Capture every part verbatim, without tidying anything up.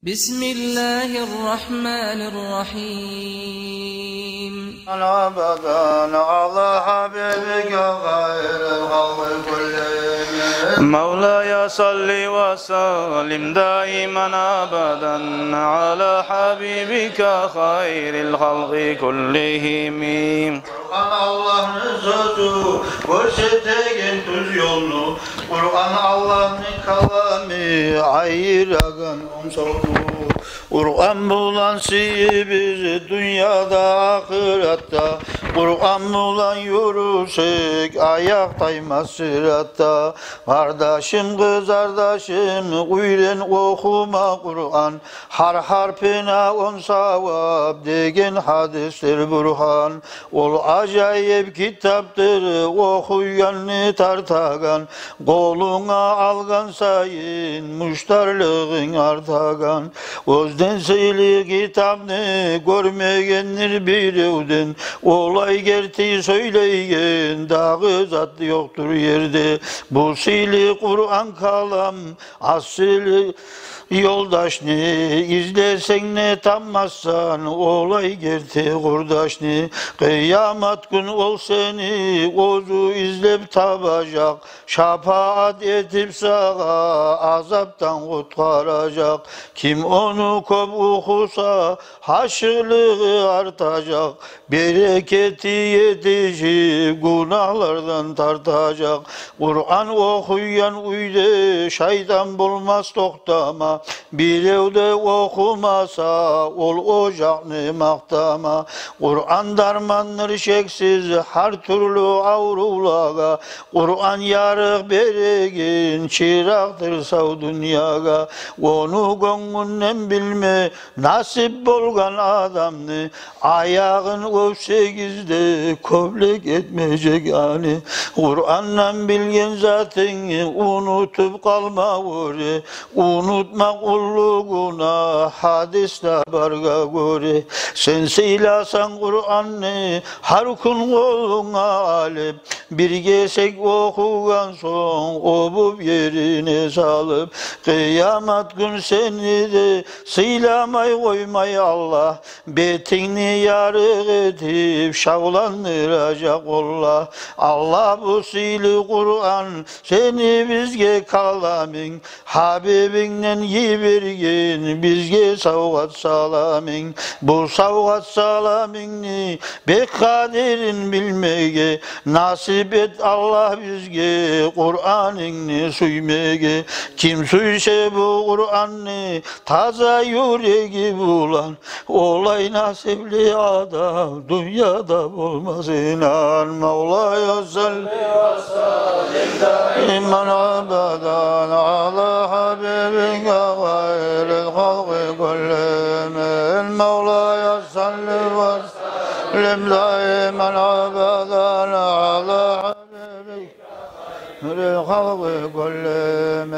بسم الله الرحمن الرحيم. أبدا على حبيبك خير الخلق كلهم. مولاي صل وسلم دائما أبدا على حبيبك خير الخلق كلهم. Къуран Аллагьны сёзю, гёрсетеген тюз ёлну. Къуран Аллагьны каламы, айырагъан онг-солну. Къуран булан сыйыбыз дюньяда, ахыратда. Къуран булан юрюсек, аякъ таймас сыратда. Къардашым, къызардашым, уьйрен охума Къуран. Гьар гьарпына он савап деген гьадислер бургьан. Ол ажайып китапдыр, охуйгъанны тартагъан, къолунга алгъан сайын муштарлыгъынг артагъан. Оьзден сыйлы китапны гёрмегендир биревден, олай герти сёйлейген дагъы зат ёкъдур ерде. Бу сыйлы Къуран калам асыл ёлдашны, излесенг де тапмассан олай герти къурдашны. Къыямат гюн ол сени оьзю излеп табажакъ, шапаат этип сагъа азапдан къутгъаражакъ. Ким ону кёп охуса, гьашыкълыгъы артажакъ, берекети етишип, гюнагьлардан тартажакъ. Къуран охуйгъан уьйде шайтан болмас токътама, бирев де охумаса, ол ожакъны макътама. Къуран дармандыр шексиз гьар тюрлю аврувлагъа, Къуран ярыкъ береген чыракъдыр сав дюньягъа. Ону гёнгюнден билме насип болгъан адамны, аягъын оьпсегиз де, кёплек этмежек аны. Къурандан билген затынгны унутуп къалма оьре. Унутмакъ уллу гюнагь, гьадисде баргъа гёре. Сен сыйласанг Къуранны, гьар гюн къолунга алып, бир гесек охугъан сонг, оьбюп ерине салып, къыямат гюн сени де сыйламай къоймай Аллагь, бетингни ярыкъ этип, шавландыражакъ, валлагь. Аллагь, бу сыйлы Къуран сени бизге каламынг, Гьабибингден йиберген бизге савгъат-саламынг. Бу савгъат-саламынгны бек къадирин билмеге насип эт, Аллагь, бизге Къуранынгны сюймеге. Ким сюйсе бу Къуранны таза юреги булан, олай насипли адам дюньяда болмас инан. مولاي صل وسلم دائما أبدا على حبيبك خير الخلق كلهم. مولاي صل وسلم دائما أبدا على حبيبك للخلق كلهم.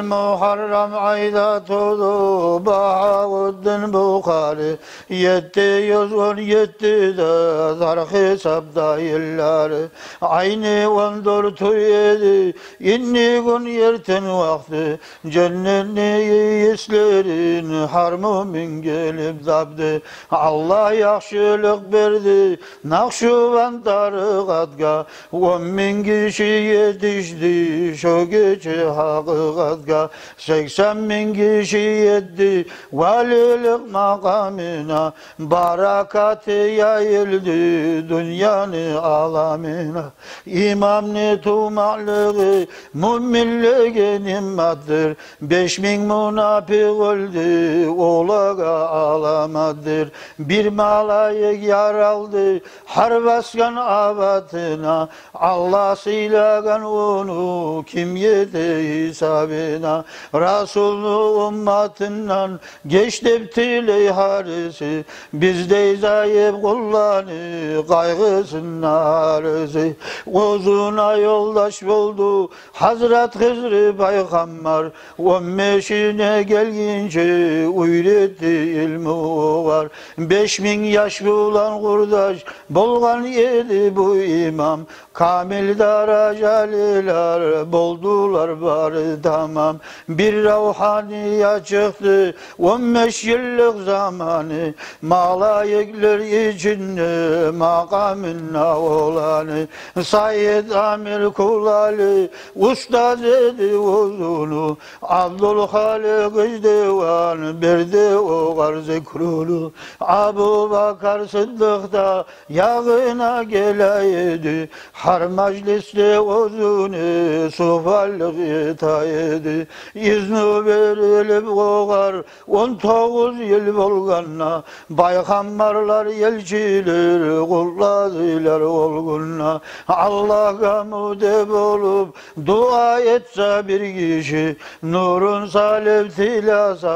Мугьаррам айда тувду Багьавуддин Бухари, етти юз он етти де дар гьисапда йыллары. Айны он дёртю эди, инни гюн эртен вакъти, женнетни ийислерин гьар муъмин гелип тапды. Аллагь яхшылыкъ берди Накъшубанд тарикъатгъа, он минг гиши етишди шо гече гьакъыкъатгъа. Сексен минг гиши етди валилик макъамына, баракаты яйылды дюньяны аламына. Имамны тувмакълыгъы муъминлеге ниъматдыр. Беш минг мунапикъ оьлдю, олагъа аламатдыр. Бир малайик яралды гьар басгъан абатына. Аллагь сыйлагъан ону, ким ете гьисабына. Расулну умматындан геч деп тилей гьариси, биздей заип къулланы къайгъысында гьариси. Оьзюне ёлдаш болду Гьазрат Хизри пайхаммар, он бешине гелгинче уьйретди илму огъар. Беш минг яш булан къурдаш болгъан эди бу имам, камил даражалылар болдулар бары тамам. тамам. Бир равгьания чыкъды он беш йыллыкъ заманы, малайиклер ичинде макъамында оланы. Сайид Амир Кулали устаз эди оьзюню, Абдулхаликъ Гьаждеван берди огъар зикруну. Абубакар Сыддыкъ да ягъына геле эди, гьар мажлисде оьзюню сухбатлыкъ эте эди. Изну берилип огъар он тогъуз йыл болгъанда, пайхаммарлар, элчилер къутладылар ол гюнде. Аллагьгъа муте болуп дуа этсе бир гиши, нурун салып тилесе,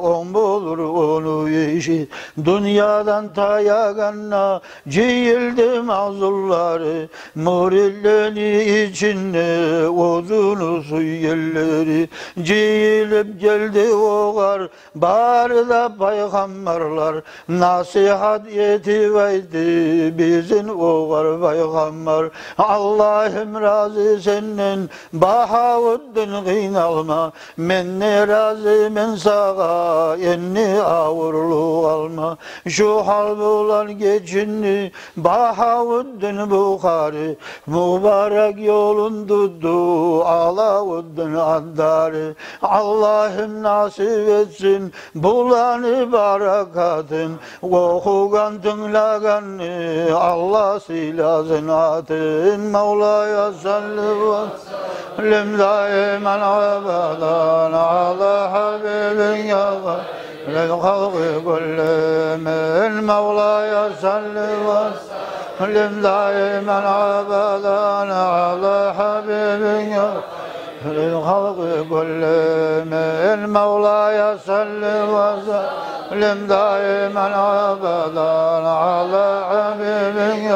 онг болур ону иши. Дюньядан таягъанда жыйылды магъзунлары, муридлени ичинде оьзюню сюйгенлери. Жыйылып гелди огъар бары да пайхаммарлар, насигьат этип айтды бизин огъар пайхаммар. Аллагьым рази сенден, Багьавутдин, къыйналма, мен де разимен сагъа, энни авурлукъ алма. Шу гьал булан гечинди Багьавутдин Бухари, мубарак ёлун тутду Алавутдин Андари. Аллагьым насип этсин буланы баракатын, охугъан, тынглагъанны Аллагь сыйласын атын. مولاي صل وسلم دائما أبدا على حبيبك خير الخلق كلهم. مولاي صل وسلم دائما أبدا على حبيبك خير الخلق كلهم. مولاي صل وسلم دائما أبدا على حبيبك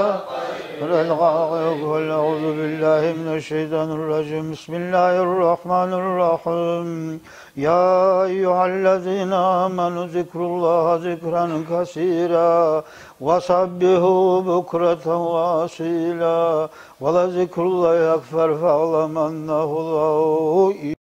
خير الخلق كلهم. أعوذ بالله من الشيطان الرجيم. بسم الله الرحمن الرحيم. يا أيها الذين آمنوا اذكروا الله ذكرا كثيرا وسبحوه بكرة وأصيلا ولذكر الله أكبر فاعلم أنه لا